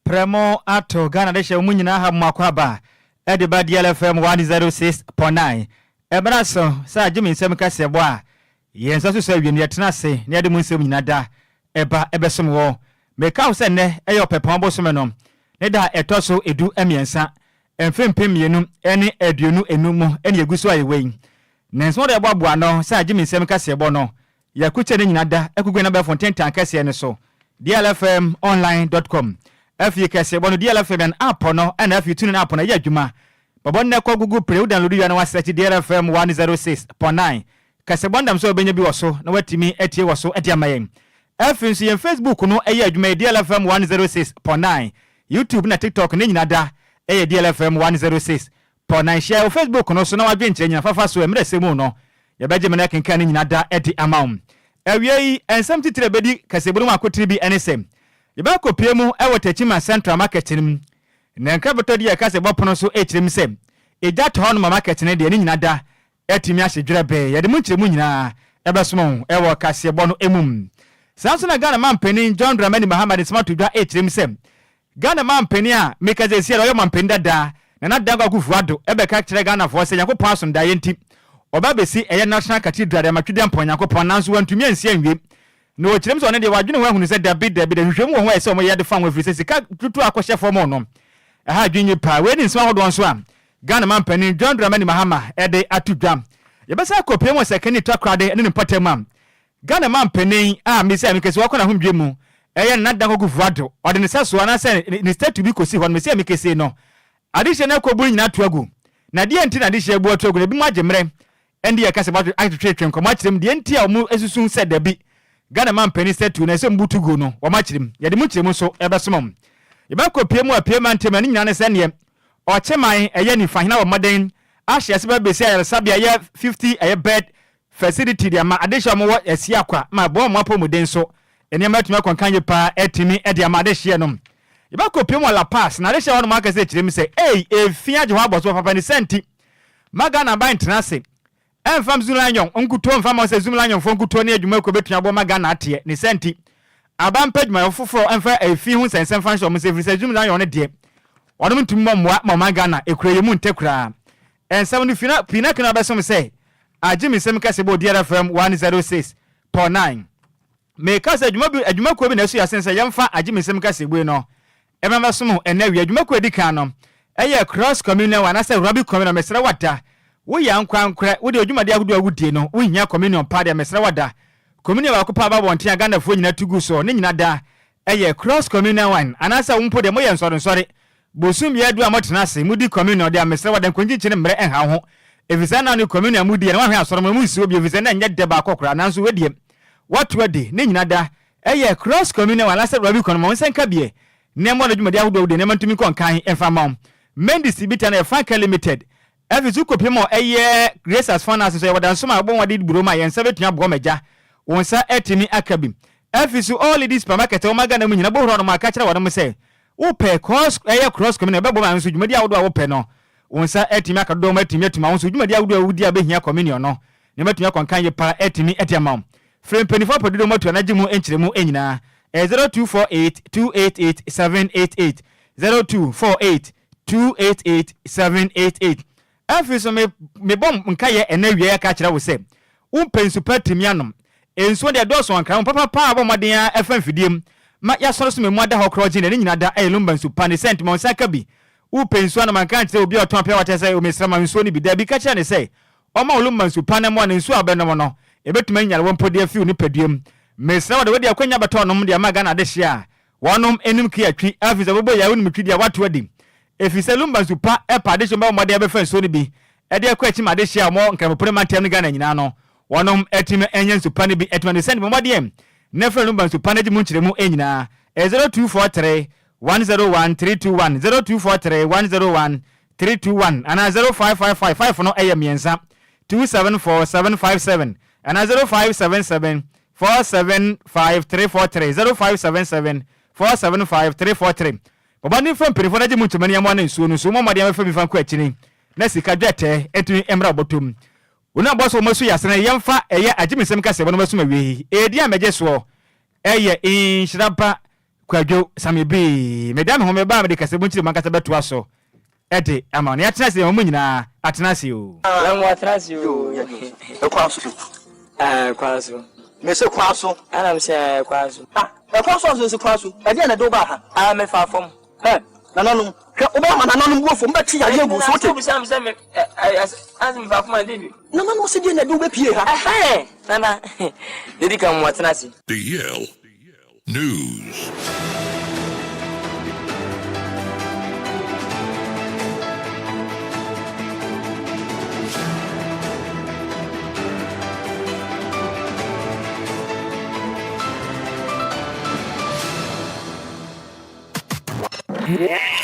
Prɛmo ato Ghana de hyɛ mu nyinaa ha mu akɔ aba ɛde ba DLFM 106.9. Ɛbɛrɛ so sɛ agye me nsɛm kaseɛbɔ a yɛn nsa so sɛ awie no, yɛtena ase na yɛde mu nsɛm nyinaa da ɛba ɛbɛsom wɔ. Meka wo sɛ nnɛ ɛyɛ Ɔpɛpɔn bosome no ne da a ɛtɔ so 13, mfe 2025 mu, ɛne yɛgu so a yɛwɔ yi. Na nsɛm wɔde ɛboaboa no sɛ agye me nsɛm kaseɛbɔ no, yɛakukyɛ ne nyinaa da akugu na bɛfo ntentan kɛseɛ no so, dlfmonline.com. Afei kɛseɛbɔ no, DLFM yɛn app no, ɛna afei tuni no app no ɛyɛ adwuma bɔbɔ nnɛ. Kɔ Google Play, wo download wia na wasearch DLFM 106.9 kɛsɛbɔ ndam sɛ wobɛnya bi wɔ so na watumi atie wɔ so de ama yɛn. Afei nso yɛn Facebook no ɛyɛ adwuma, yɛ DLFM 106.9. YouTube na TikTok ne nyina da ɛyɛ DLFM 106.9. Hyia wɔ Facebook no so na wadwe nkyerɛ nyina fafa so. Mmerɛ sɛ mu no yɛbɛgye me no akenkan no nyina da de ama wo. Awie yi, nsɛm titire bɛdi kɛsɛbɔ no mu akotene bi ne sɛ yɛbɛkɔpie mu ɛwɔ Techiman Central Market no mu, na nkra bɛtɔ di yɛka sɛ bɔpono so ɛkyerɛ mu sɛ ɛgya tɔ hɔ no ma market no deɛ ne nyina da atumi ahyɛ dwerɛ bɛɛ. Yɛde mu nkyerɛmu nyinaa ɛbɛsom ɛwɔ kaseɛbɔ no mu. Saa nso na Ghana mampanin John Dramani Mahama de nsɛm ato dwa ɛkyerɛ mu sɛ Ghana mampanin a meka sɛ ɛsi ɔyɛ mampanin dadaa Nana Dankwa Akufo Addo ɛbɛka kyerɛ Ghanafoɔ sɛ Nyankopɔn asomdaeɛ nti ɔba bɛsi ɛyɛ National Cathedral de ama Twedeampɔn Nyankopɔn, nanso wantumi ansi anwie. Na wɔkyerɛ mu sɛ ɔno deɛ wadwene ho ahunu sɛ dabi dabi da hwehwɛmu wɔ ho a ɛsɛ ɔmo yɛ de fa ho, ɛfiri sɛ sika tutu akɔhyɛ fam no ɛha adwene paa. Wei ne nsɛm ahodoɔ nso a Ghana mampanin John Dramani Mahama ɛde ato dwa. Yɛbɛsa akɔpie mu sɛ kani Takorade ne ne mpɔtam a Ghana mampanin a mesi a mekɛsi wɔkɔ n'ahodwe mu ɛyɛ Nana Dankwa Akufo Addo, ɔde ne nsa so anaasɛ ne statue bi kɔsi hɔ no, mesi a mekɛsi no adehyɛ no akɔbu nyinaa to agu. Na deɛ nti na adehyɛ abu ato agu no, ebi mu agye mmerɛ ɛnde yɛka sɛ atwetwetwe nkɔmmɔ akyerɛ mu deɛ nti a wɔn asusu sɛ dabi, Ghana mampanin statue no ɛsɛ mbutu gu no, wɔn akyerɛ mu. Yɛde mu kyerɛ mu nso ɛbɛsoma mu. Yɛbɛkɔ pie mu a pie ma ntɛm ne nyinaa ne sɛ neɛ ɔkyeman ɛyɛ nifahena wɔ mmɔden ahyɛ ase bɛbɛsi ayaresabea ɛyɛ 50 ɛyɛ bed facility de ama adehyɛ a wɔwɔ asi akwa ma ɛbɔ wɔn apɔmuden so nneɛma atumi akɔnkan yie paa atumi de ama adehyeɛ no. Yɛbɛkɔ pie mu wɔ Lapaz na adehyɛ hɔ nom akasɛ kyerɛ mu sɛ ei, efi agye hɔ abɔ so papa ne sɛnti ma Ghana ban tena ase ɛmfam Zoomlion nkuto mfa ma sɛ Zoomlion fo nkuto ne adwuma kɔ bɛtumi abɔ ma Ghana ateɛ ne sɛnti aba mpɛ adwumayɛfo foforɔ ɛmfa efi ho nsɛnsɛm fa nhyɛ ɔmo sɛ, ɛfiri sɛ Zoomlion no deɛ wɔnom ntumi mmɔ mmoa ma ɔman Ghana ekura yɛ mu ntɛ koraa. Ɛnsɛm no fina pii na kena bɛsom sɛ agye me nsɛm kɛse bɔ DRFM 106.9. Meka sɛ adwuma bi, adwumakuo bi na ɛso yɛasen sɛ yɛmfa agye me nsɛm kɛse bue no ɛma bɛsom ɛnɛ wie. Adwumakuo adi kan no ɛyɛ Cross Communion anaasɛ Rabi Communion. Mesrɛ wada woyɛ ankorankorɛ wode odwumade ahodoɔ a wodie no, wohia communion pa deɛ, mesrɛ wada communion baako pa aba abɔnten a Ghanafoɔ nyinaa tu gu so ne nyina da ɛyɛ Cross Communion Wine. Anaasɛ wo mpo deɛ moyɛ nsɔrensɔre bosom yɛ adu a mɔtena ase mudi communion deɛ, mesrɛ wada nkɔnkyinkyin mmerɛ ɛnha wo ho, ɛfiri sɛ na ne communion mudi yɛ na wahwɛ asɔre mu nsuo bi, ɛfiri sɛ na ɛnyɛ dɛ baakɔ koraa. Nanso wedeɛ wato adi ne nyina da ɛyɛ Cross Communion anaasɛ Rabi Communion. Ma wo nsa nka bie nneɛma no dwumadi ahodoɔ wode nneɛma ntumi nkɔ nkan ɛmfa ma wo. Main distributor no yɛ Franka Limited. Ɛfi so kɔpie mu ɛyɛ Grace Finance so yɛwɔ dansom a wɔbɔ wɔde buro ma yɛn nsa bɛtumi aboa ma agya wɔn nsa atumi aka bi. Ɛfi so All Ladies Supermarket a wɔn Ghana mu nyina bohorɔ no mu aka kyerɛ wɔn sɛ wopɛ cross ɛyɛ Cross Communion, ɛbɛbɔ ma nso dwumadi ahodoɔ a wopɛ no wɔn nsa atumi aka dodoɔ mu atumi atumi wɔn nso dwumadi ahodoɔ a wodi a bɛhia communion no nneɛma atumi akɔnkan yie paa atumi ati ama wɔn. Firi mpanimfoɔ apɛ dodoɔ mu atu anagye mu nkyerɛmu nyinaa ɛyɛ 0248 288 788, 0248 288 788. Afei so me mebɔ nkayɛ ɛnɛ wie aka kyerɛ wo sɛ wompɛ nsu pa tumi anom, nsuo deɛ dɔɔso ankra ho papapa a bɔ mmɔden a ɛfa mfidie mu ma yɛasɔre so memu ada hɔ korɔ gye na ne nyina da ɛyɛ Lumba nsu pa ne sɛnti ma wo nsa ka bi. Wopɛ nsuo anom anka nkyerɛ obi a ɔtɔn pɛ watɛ sɛ omesrɛ ma nsuo no bi. Daabi, ka kyerɛ ne sɛ ɔma wo Lumba nsu pa na mmoa ne nsuo a wobɛnom no ɛbɛtumi anya wɔ mpo de afi wo nipadua mu. Mesrɛ wɔde wode akwanya bɛtɔ nom de ama Ghana adehye a wɔnom anim kia twi. Afei sɛ wobɔ yɛ wonim twi deɛ wato adi, ɛfiri sɛ Lumba nsu pa ɛpa adehye mbɛwɔ mmɔden ɛbɛfa nsuo no bi ɛde akɔ akyi ma adehye a wɔn Nkramopone mantam no Ghana nyinaa no wɔnom atumi anya nsu pa no bi atumi ade sɛne mmɔden na frɛ Lumba nsu pa no agye mu nkyerɛmu nyinaa ɛ 0243 101 321, 0243 101 321 anaa 0555 5 no ɛyɛ mmiɛnsa 274 757 anaa 0577 475 343, 0577 475 343. Bɔbɔ ne mfa mpanimfoɔ no agye mu nkyɛmani amoa no nsuo no so mo mmɔden bɛfa bi fa nkɔ akyini na sika dwetɛ ɛtumi mmra bɔtɔm wɔn a bɔ so wɔn asu yasene. Yɛmfa ɛyɛ agye me nsɛm kɛseɛ bɔ no bɛsom awie yi. Ɛdi a mɛgye soɔ ɛyɛ Nhyira Ba. Kwadwo Sammy Bii. Meda me ho meba a mede kasamu nkyerɛmu ankasa bɛtoa so de ama wo. Na yɛatena ase deɛ wɔn nyinaa atena ase o. Yɛn atena ase o. Ɛkwan so. Ɛkwan so. Mese kwan so. Ɛna mese ɛkwan so. Ah, ɛkwan so nso kwan so. Ɛdeɛ na ɛde wo baa ha. Ah, mefa fam. Ɛ, nananom, hwɛ wobɛyɛ ma nananom bu afu, mobɛte yareɛ agu so wote. Bisa me sɛ me ɛ ɛ ase mefa fam a debi. Nananom se deɛ na ɛde wo bɛpie ha. Ɛhɛn, nana, dedi kan mo atena ase. DL News.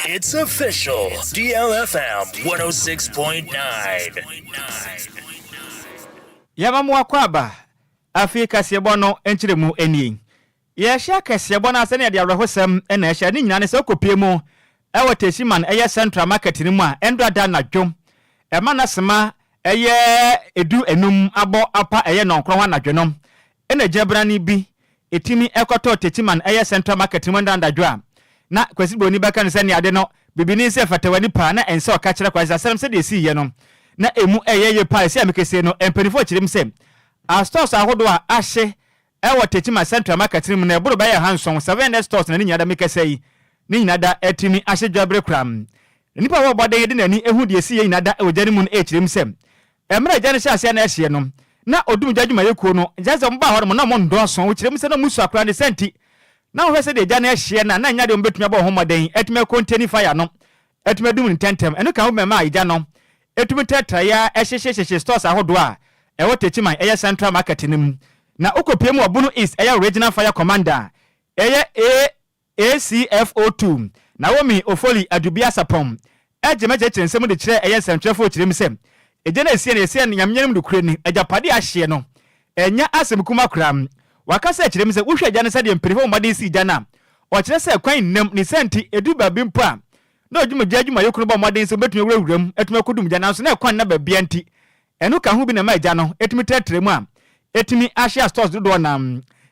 It's official. DLFM 106.9. Yɛma mo akwaaba. Afei kaseɛbɔ no nkyerɛmu nie. Yɛhyɛ kaseɛbɔ no ase na yɛde awerɛhosɛm na ɛhyɛ. Ne nyinaa ne sɛ wokɔpue mu wɔ Techiman ɛyɛ Central Market no mu a, ɛndɔ ada anadwo ɛma no asema ɛyɛ du enum abɔ apa ɛyɛ nnɔnkron hɔ anadwo no ɛna gyabrane bi ɛtumi ɛkɔtɔɔ Techiman ɛyɛ Central Market no mu ɛndɔ anadwo a na Kwasi Broni bɛka no sɛ ne ade no bibini sɛ fata w'ani paa na ɛnsɛ ɔka kyerɛ Kwasi asɛm sɛdeɛ ɛsiiɛ no na ɛmu ɛyɛ yie paa ɛsi a mekɛsie no mpaninfoɔ kyerɛ mu sɛ A Stores ahodoɔ a ahye wɔ Techiman Central Market no mu no ɛboro bɛyɛ ahanson, 700 stores na ne nyinaa da mekasa yi ne nyinaa da atumi ahye dwabere koraa. Na nipa a ɔwɔ bɔden de n'ani hu deɛ ɛsiiɛ nyinaa da wɔ gya no mu no rekyerɛ mu sɛ mmerɛ a gya no hyɛɛ aseɛ na ɛhyeɛ no na odum gya adwumayɛkuo no gya sɛ wɔbaa hɔ nom na wɔn nnɔɔso. Wokyerɛ mu sɛ na wɔn sua koraa ne saa nti na wɔhwɛ sɛdeɛ gya no ɛhyeɛ no a na ɛnyɛ adeɛ wɔbɛtumi abɔ wɔn ho mmɔden atumi akɔntɛni fire no atumi adum no ntɛmntɛm. Ɛno ka ho bi ma ɛmaa egya no tumi trɛtrɛe ara hyehyehyehye stores ahodoɔ a ɛwɔ Techiman ɛyɛ Central Market no mu. Na wokɔpue mu wɔ Bono East ɛyɛ Regional Fire Commander a ɛyɛ AACFO2 Naomi Ofoli Adubia Sarpong gyema kyerɛkyerɛ nsɛm mu de kyerɛɛ ɛyɛ nsɛntwerɛfoɔ kyerɛ mu sɛ egya no a ɛsiiɛ no yɛsiɛ no Nyame anim nokorɛ ni agyapadeɛ a ahyeɛ no ɛnyɛ asɛm kuma koraa. Wakasa akyerɛ mu sɛ wohwɛ egya no sɛdeɛ mpanyinfoɔ bɔ mmɔden sii gya no a ɔkyerɛ sɛ kwan nnam ne saa nti ɛduru baabi mpo a na odwumagya adwumayɛkuo no bɔ mmɔden sɛ wɔbɛtumi awura wuram atumi akɔdum gya nanso na ɛkwan nna baabiara nti ɛno ka ho bi na ɛma egya no tumi trɛtrɛ mu a ɛtumi ahye astɔs dodoɔ no ara.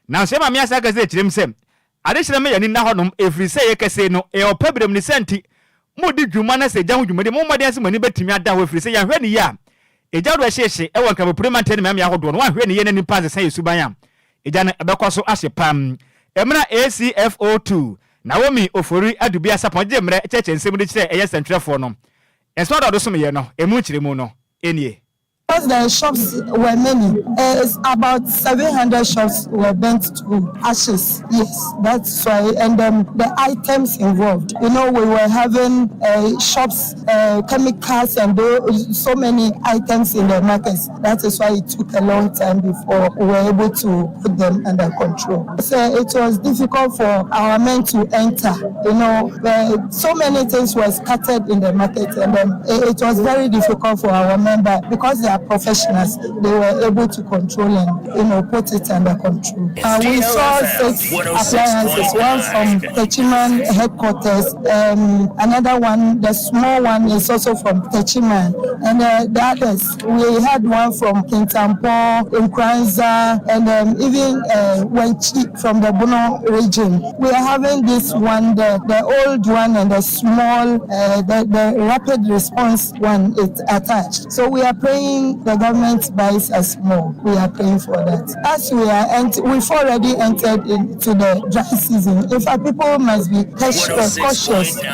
Nanso yɛn maame asan aka sɛ kyerɛ mu sɛ adehyerɛ mma yɛn ani nna hɔnom ɛfiri sɛ yɛ kɛsei no ɛyɛ ɔpɛ berɛ mu ne saa nti modi dwuma na sɛ egya ho dwumadi mommɔ mmɔden sɛ mo ani bɛtumi ada hɔ ɛfiri sɛ yɛanhwɛ no yie a egya ahodoɔ ɛhyeehye wɔ Nkramopono mantam ne mmeammea ahodoɔ no woanhwɛ no yie na nnipa ansesa yɛn suban a Egya no bɛkɔ so ahye pam. Mmerɛ a ACFO tuu Naomi Ofori Adubia Sarpong gyee mmerɛ kyerɛkyerɛ nsɛm mu de kyerɛɛ ɛyɛ nsɛntwerɛfoɔ no, nsɛm a ɔde someeɛ no, ɛmu nkyerɛmu no nie. Because the shops were many, it's about 700 shops were burnt to ashes, yes, that's why, and um, the items involved, you know, we were having uh, shops, uh, chemicals and so many items in the markets. That is why it took a long time before we were able to put them under control. So it was difficult for our men to enter. You know, uh, so many things were scattered in the market, and um, it, it was very difficult for our men, but because they are professionals, they were able to control and you know put it under control. Uh, we saw six appliances, one from Techiman headquarters, um, another one, the small one is also from Techiman, and uh, the others, we had one from Kintampo, Nkranza, and um, even uh, Wenchi from the Bono region. We are having this one, the, the old one and the small, uh, the, the rapid response one is attached. So we are praying the government buys us more. We are praying for that. As we are, ent- we've already entered into the dry season. In fact, people must be cautious.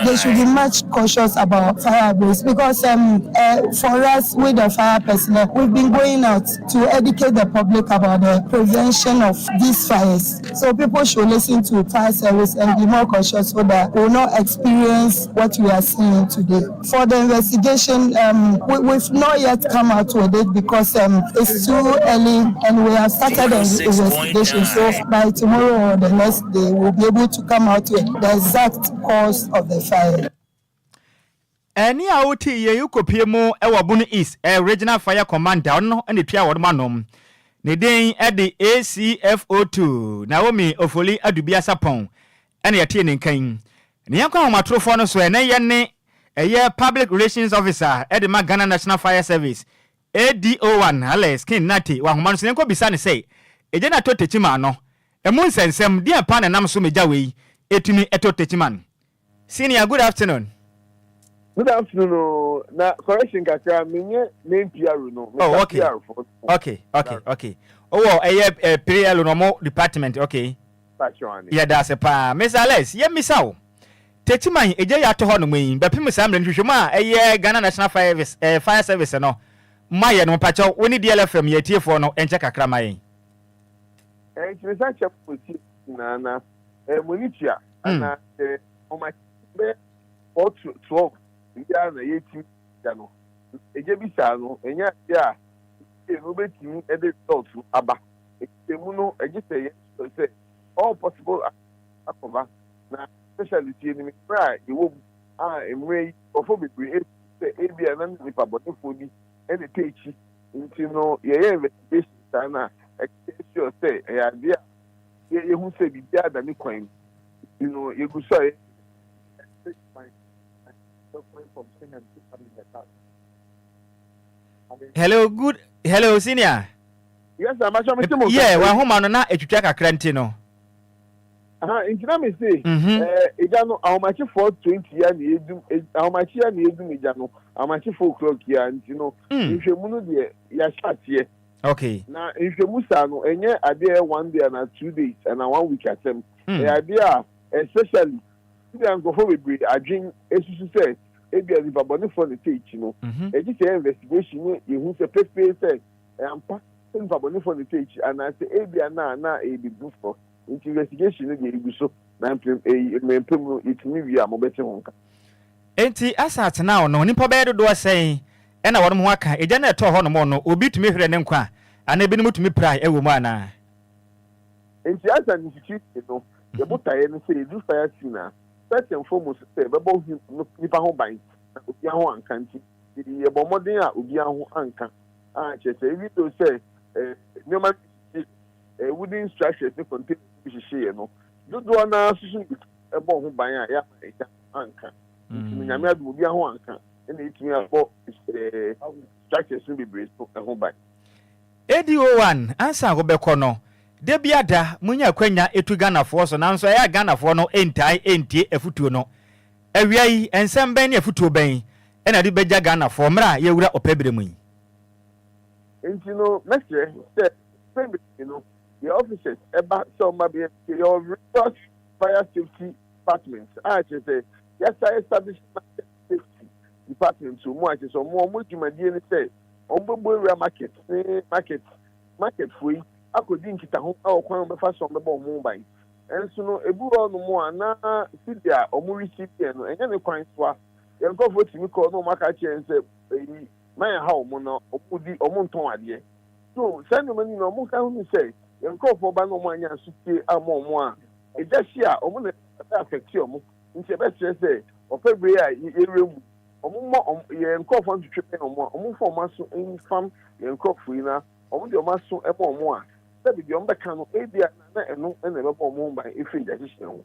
They should be much cautious about fire breaks because um, uh, for us, with the fire personnel, we've been going out to educate the public about the prevention of these fires. So people should listen to fire service and be more cautious so that we will not experience what we are seeing today. For the investigation, um, we, we've not yet come out with it because um, it's too early and we have started the investigation. So by tomorrow or the next day, we'll be able to come out with the exact cause of the fire. Ɛnne a wotee yei wokɔpue mu wɔ Bono East Regional Fire Commander, ɔno na ɛtua wɔnom ano. Ne din de ACFO2 Naomi Ofoli Adubia Sarpong ɛna yɛtee ne nka yi. Ne yɛnkɔ ahomatorofoɔ no so ɛnɛ yɛne ɛyɛ Public Relations Officer de ma Ghana National Fire Service ADO1 Alex King Nartey wɔ ahoma no so na yɛnkɔbisa no sɛ, Egya no atɔ Techiman no, ɛmu nsɛnsɛm, deɛn paa na ɛnam so ma egya wei ɛtumi ɛtɔ Techiman. Senior, good afternoon. Good afternoon o. Na correction kakra, menyɛ main PR no. Oh, okay. PR for. Okay. Owɔ ɛyɛ PRO no ɔmo department, okay. Yɛda ase paa. Mr. Alex, yɛmmisa wo. Techiman egya yi atɔ hɔ nom yi, bɛpem saa mmerɛ no hwehwɛ mu a ɛyɛ Ghana National Fire Service no ma yɛ no, mpakyɛw, wo ne DLFM yɛ atiefoɔ no ɛnkyɛ kakra ma yɛn. Nti mesa kyɛ mo tie nyinaa na mo ani tua ana ɔma bɛyɛ 11:45 biara na yɛtumi gya no. Egya bi saa no, ɛnyɛ adeɛ a ɛno wobɛtumi de result no aba. Emu no, ɛgye sɛ yɛ sɛ all possible akɔba na especially tie nim mmerɛ a yɛwɔ mu a mmerɛ yi nkurɔfoɔ bebree esu sɛ ebi a na nipa bɔnefoɔ bi ɛna ɛtɛ akyi, nti no yɛyɛ investigation saa na ɛkyɛ sure sɛ ɛyɛ adeɛ a yɛhu sɛ biribiara da ne kwan mu, nti no yɛgu so a yɛ. Hello, good, hello, senior. Yes, sir, makyɛ me te mo. Yeah, wahoma no na etwitwa kakra nti no. Aha, nti na me se egya no ahomakye 4:20 ya na yɛdum, ahomakye ya na yɛdum egya no ahomakye 4 o'clock ya, nti no nhwɛmu no deɛ, yɛahyɛ aseɛ. Na nhwɛmu saa no, ɛnyɛ adeɛ one day ana 2 days ana one week asɛm. Ɛyɛ adeɛ a especially ebi a nkurɔfoɔ bebree adwen esusu sɛ ebi a nipa bɔnefoɔ na ɛtɛ akyi no, ɛgye sɛ investigation ne yɛhu sɛ pefee sɛ ɛampa sɛ nipa bɔnefoɔ na ɛtɛ akyi anaasɛ ebi a na ɛyɛ bibi foforɔ. Nti investigation no deɛ, egu so na mpem eyi mmerɛmpem no yɛtumi wie a, mobɛte ho nka. Enti asa atena no, nipa bɛyɛ dodoɔ sɛn ɛna wɔn ho aka egya no ɛtɔɔ hɔ nom no? Obi tumi hwere ne nkwa anaa ebinom tumi pirae ɛwɔ mu anaa? Nti asa ne security no, yɛbotaeɛ no sɛ yɛdu fire scene a, first and foremost sɛ yɛbɛbɔ nipa ho ban na obiara ho anka, nti yɛbɔ mmɔden a obiara ho anka a kyerɛ sɛ even though sɛ nneɛma bi wooden structures ne containers bi hyehyɛ yɛ no, dodoɔ naa soso ɛbɔ ho ban a yɛama ɛgya anka, nti no Nyame adum, obiara ho anka, ɛna yɛtumi abɔ structures no bebree so ɛho ban. ADO1, ansa wobɛkɔ no, da bi ada munya akwanya etu Ghanafoɔ so, nanso ɛyɛ a Ghanafoɔ no ntae ntie afutuo no. Awia yi, nsɛm bɛn ne afutuo bɛn ɛna de bɛgya Ghanafoɔ mmerɛ a yɛwura ɔpɛ berɛ mu yi? Nti no mɛsrɛ sɛ pɛn bebree no, yɛ officers ɛba sɛ ɔma bɛyɛ yɛ various fire safety department a kyerɛ sɛ yɛsa establish market safety department wɔ mu a kyerɛ sɛ ɔmo dwumadie ne sɛ ɔmo bɛbɔ ewura market ne market foɔ yi akɔdi nkitaho ɛwɔ kwan a wɔbɛfa so ɔmo bɛbɔ ɔmo ban. Ɛnso no, ebi wɔ hɔnom a na sidi a ɔmo receive yɛ no, ɛnyɛ ne kwan so a yɛn nkurɔfoɔ tumi kɔ na ɔmo aka kyerɛ yɛn sɛ eyi man ha ɔmo na ɔmo di ɔmo ntɔn adeɛ so. Saa nneɛma no nyinaa, ɔmo ka ho sɛ yɛn nkurɔfoɔ ba na ɔmo anya asotie ama ɔmo a egya hyi a, ɔmo na ɛbɛ affect ɔmo, nti ɛbɛkyerɛ sɛ ɔpɛ bere a yɛwura mu, ɔmo mmɔ ɔmo yɛn nkurɔfoɔ ntwitwi bɛn ɔmo a ɔmo fa ɔmo aso nfam yɛn nkurɔfoɔ yi, na ɔmo de ɔmo aso ɛma ɔmo a sɛbi deɛ ɔmo bɛka no, ebi a na ɛno ɛna ɛbɛbɔ ɔmo ho ban efiri egya hyehyɛ ho.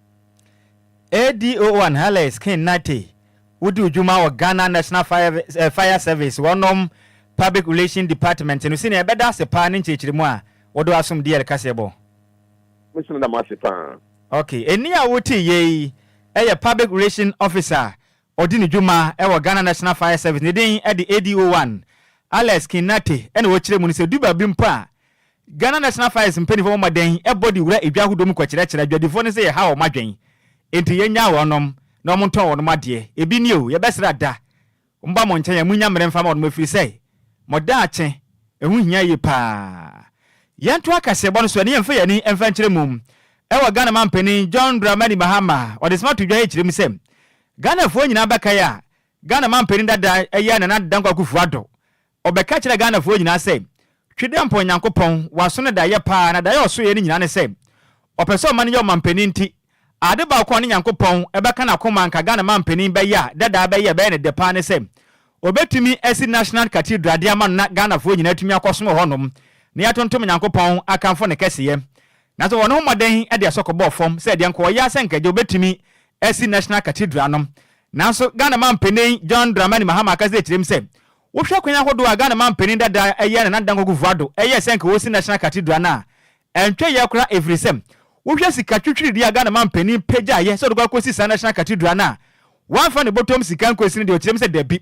ADO1 Alex King Nate, wodi dwuma wɔ Ghana National Fire Service wɔnom Public Relation Department no, sɛnea ɛbɛda ase paa ne nkyerɛkyerɛmu a wɔde asom DL kaseɛ bɔ. Mesoma da mo ase paa. Okay, ɛni a wote yie yi ɛyɛ Public Relation Officer, ɔdi ne dwuma ɛwɔ Ghana National Fire Service, ne din ɛde ADO1 Alex Kinate, ɛna wɔkyerɛ mu no sɛ du baabi mpo a Ghana National Fire mpanimfoɔ mmɔden ɛbɔ de wura edwa ahodoɔ mu kɔkyerɛkyerɛ adwadifoɔ no sɛ yɛha wɔn adwen, enti yɛnya wɔnom na wɔn ntɔn wɔn adeɛ ebi ni o. Yɛbɛsrɛ da mba mo nkyɛn a munya mmerɛ mfa ma wɔn, afiri sɛ mo daakye ɛho hia yie paa. Yɛnto akaseɛbɔ no so ɛne yɛmfa yɛni mfa nkyerɛ mu ɛwɔ Ghana mampanin John Dramani Mahama, ɔde soma to dwa yɛ kyerɛ mu sɛ Ghanafoɔ nyinaa bɛkae a Ghana mampanin dada ɛyɛ Nana Dankwa Akufo Addo, ɔbɛka kyerɛ Ghanafoɔ nyinaa sɛ Twede Nyankopɔn waso no daeɛ paa, na daeɛ ɔsoeɛ no nyinaa ne sɛ ɔpɛ sɛ ɔma no yɛ ɔmampanin, nti ade baako a ɔne Nyankopɔn ɛbɛka n'akoma nka Ghana mampanin bɛyɛ a dadaa bɛyɛ ɛbɛyɛ ne dɛ paa ne sɛ obɛtumi asi National Cathedral de ama no, na Ghanafoɔ nyinaa atumi akɔsom wɔ hɔnom na yɛatontom Nyankopɔn akamfo ne kɛseyɛ. Nanso wɔne ho mmɔden de asɔ kɔbɔɔ fam sɛ deɛ nka ɔyɛ asɛ nkagye obɛtumi asi National Cathedral no, nanso Ghana mampanin John Dramani Mahama akasa kyerɛ mu sɛ wohwɛ kwan ahodoɔ a Ghana mampanin dada ɛyɛ Nana Dankwa Akufo Addo ɛyɛ sɛ nka wɔsi National Cathedral no a, ɛntwɛ yɛ kora, ɛfiri sɛ Wohwɛ sika twitwiridie a Ghana manpanin pagyaeɛ sɛ ɔde kɔ akɔsi saa National Cathedral no a, wamfa ne bɔtɔm sika ankɔsi no deɛ, ɔkyerɛ mu sɛ dabi.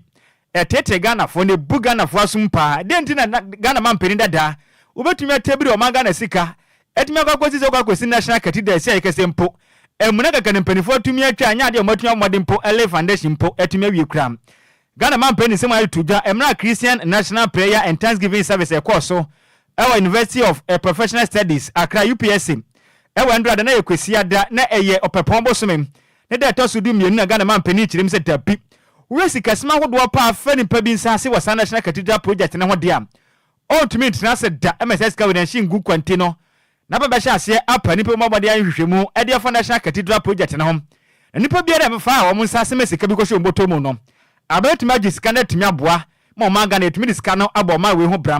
Ɛteetee Ghanafoɔ na ɛbu Ghanafoɔ asom paa. Dɛn nti na Ghana manpanin dadaa wobɛtumi atabiri ɔman Ghana sika atumi akɔ akɔsi sɛ wokɔ akɔsi National Cathedral si ayɛ kɛseɛ mpo? Amuna kɛkɛ na mpaninfoɔ atumi atwa, ɛnyɛ adeɛ a wɔatumi abɔ mmɔden mpo lay foundation mpo atumi awie koraa. Ghana manpanin nsɛm a ɛreto dwa mmerɛ a Christian National Prayer and Thanksgiving Service ɛkɔɔ so wɔ University of Professional Studies, Accra, UPSA, wɔ Ɛndora da na ɛyɛ Kwasiada na ɛyɛ Ɔpɛpɔn bosome ne da ɛtɔ so 12 na Ghana manpanin kyerɛ mu sɛ dabi, wohwɛ sikasɛm ahodoɔ paa fa nipa bi nsa ase wɔ saa National Cathedral Project no ho deɛ a, ɔntumi ntena ase da ma saa sika wei no nhye ngu kwa nti no N'aba bɛhyɛ aseɛ apa nnipa mu abɔde ayɛ nhwehwɛmu de afa National Cathedral Project no ho. Na nnipa biara a ɛbɛfa wɔn nsa ase ma sika bi kɔhyɛ wɔn bɔtɔ mu no, aba bɛtumi agye sika no atumi aboa ma ɔman Ghana atumi de sika no abɔ ɔman wei ho bra.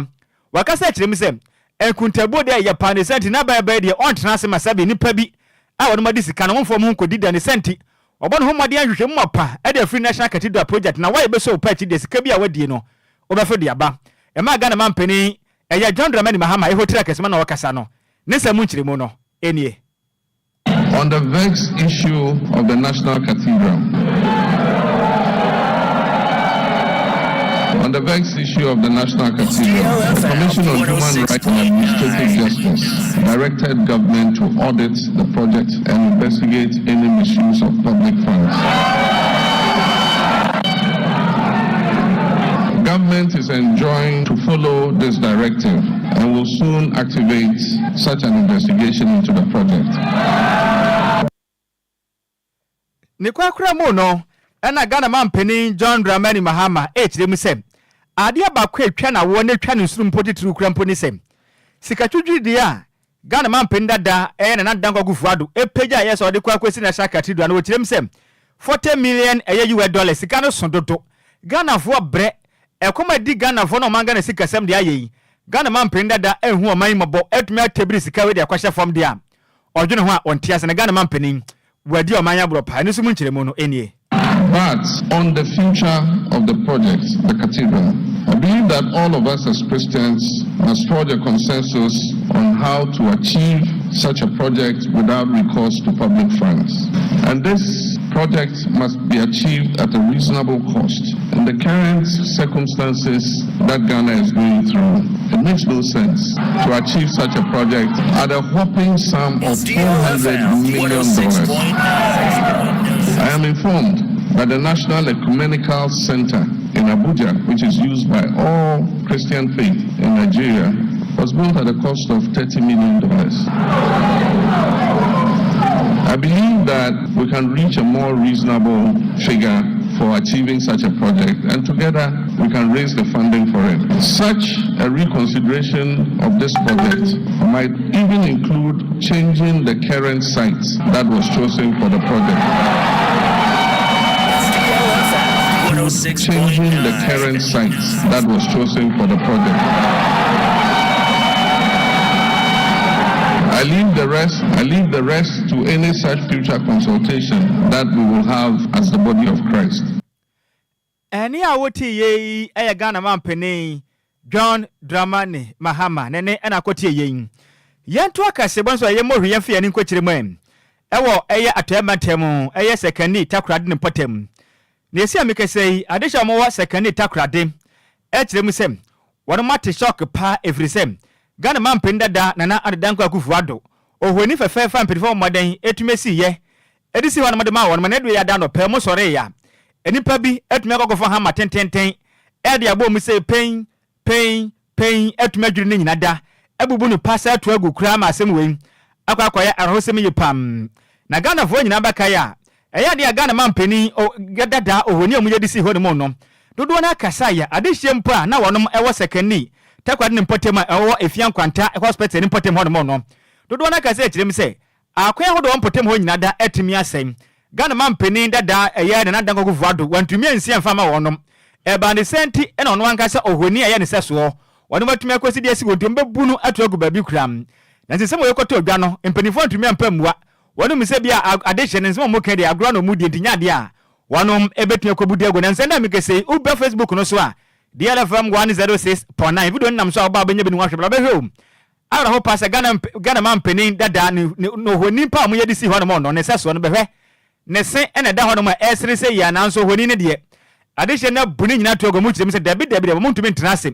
Wakasa akyerɛ mu sɛ, nkontabuo deɛ ɛyɛ paa ne saa nti n'aba a ɛbɛyɛ deɛ ɔntena ase ma sɛbe nnipa bi a wɔnom adi sika no wɔmfa wɔn ho nkɔdi da ne saa nti wɔbɔ ne ho mmɔden ayɛ nhwehwɛmu mapa de afiri National Cathedral Project na woayɛ bɛsɔ wo pɛ akyi deɛ sika bi a woadie no wobɛfe de aba. Ɛmaa Ghana manpanin Ɛyɛ John Dramani Mahama Ehotiri Akɛsema na ɔrekasa no. Ne nsɛm mu nkyerɛmu no nie. On the vexed issue of the National Cathedral On the vexed issue of the National Cathedral, the Commission on Human Rights and Administrative Justice directed government to audit the project and investigate any misuse of public funds. Government is enjoined to follow this directive and will soon activate such an investigation into the project. Ne korakora mu no, ɛna Ghana manpanin John Dramani Mahama rekyerɛ mu sɛ, adeɛ baako a ɛtwa n'awoɔ na ɛtwa ne nsono mpo titiriw koraa mpo ne sɛ, sikatwidwiridie a Ghana manpanin dada ɛyɛ Nana Dankwa Akufo Addo pagya ɛyɛ sɛ ɔde kɔ akɔsi National Cathedral no wɔkyerɛ mu sɛ 40 million ɛyɛ US dollars sika no so dodo. Ghanafoɔ brɛ, ɛkɔm adi Ghanafoɔ na ɔman Ghana sikasɛm deɛ ayɛ yi, Ghana manpanin dada anhu ɔman yi mmɔbɔ atumi atabiri sika wei de akɔhyɛ fam deɛ a ɔdwene ho a ɔnte ase na Ghana manpanin wadi ɔman yi aborɔ paa. Ɛno nso mu nkyerɛmu no nie. But on the future of the project, the cathedral, I believe that all of us as Christians must forge a consensus on how to achieve such a project without recourse to public funds. And this project must be achieved at a reasonable cost. In the current circumstances that Ghana is going through, it makes no sense to achieve such a project at a whopping sum of $400 million. I am informed that the National Ecumenical Center in Abuja, which is used by all Christian faith in Nigeria, was built at a cost of $30 million. I believe that we can reach a more reasonable figure for achieving such a project, and together we can raise the funding for it. Such a reconsideration of this project might even include changing the current site that was chosen for the project. Changing the current site that was chosen for the project. I leave the rest, I leave the rest to any such future consultation that we will have as the body of Christ. Ɛnne a wotie yei yɛ Ghana manpanin John Dramani Mahama ne ne ɛna akɔtie yei. Yɛnto akaseɛbɔ nso a ɛyɛ mmɔhwii yɛmfa yɛn ani nkɔkyerɛ mu ɛ ɛwɔ ɛyɛ Atɔeɛ mantam ɛyɛ Sekani Takoradi ne mpɔtam. Nea ɛsi a mekasa yi adehyɛ a wɔwɔ Sekani Takoradi ɛkyerɛ mu sɛ Wɔnom ate shock paa ɛfiri sɛ Ghana manpanin dada Nana Addo Dankwa Akuffo Addo ohoni fɛfɛɛfɛ a mpaninfoɔ bɔ mmɔden ɛtumi ɛsii yɛ ɛde sii hɔ nom de maa wɔnom na ɛdue ada anɔpa mu sɔree a nnipa bi atumi akɔkɔfa hammer tententen ɛde abɔ mu sei pɛn pɛn pɛn atumi adwiri ne nyina da abubu no pasaa atu agu koraa ma asɛm wei akɔ akɔyɛ awerɛhosɛm yie pam na Ghanafoɔ nyinaa bɛkae a Ɛyɛ adeɛ a Ghana manpanin dada ohoni a wɔyɛ de sii hɔ no mu no, dodoɔ no ara kasaeɛ. Adehyeɛ mpo a na wɔnom wɔ Sekani, Takoradi ne mpɔtam a ɛwɔ Efia Nkwanta Hospital ne mpɔtam hɔnom no, dodoɔ no ara kasaeɛ kyerɛ mu sɛ akwan ahodoɔ a ɛwɔ mpɔtam hɔ nyinaa da atumi asɛe. Ghana manpanin dada a ɛyɛ Nana Dankwa Akufo-Addo wantumi ansi amfa amma wɔnom. Ɛbaa ne saa nti na ɔno ankasa ohoni a ɛyɛ ne sɛsoɔ wɔnom atumi akɔsi de asi hɔ nti wɔbɛbu no ato agu baabi koraa. Nanso nsɛm wei kɔtɔɔ dwa no, mpanimfoɔ antumi ampa ammua. Wɔnom sɛ bia adehye no nsɛm a wɔka deɛ agorɔ na wɔdi nti nyɛ adeɛ a wɔnom bɛtumi akɔbu de agu. Na nsɛm no a mekasa yi woba Facebook no so a DLFM 106.9 video no nam so a woba a wobɛnya bi ne ho ahwɛ bra bɛhwɛ o. Awerɛho paa sɛ Ghana Ghana manpanin dada ne ne ne ohoni pa a wɔyɛ de sii hɔnom no, ne sɛsoɔ no, bɛhwɛ, ne se na ɛda hɔnom a ɛresere sɛ yia, nanso ohoni no deɛ, adehyeɛ no abu ne nyinaa ato agu, wɔkyerɛ mu sɛ dabi dabi dabi, wɔntumi ntena ase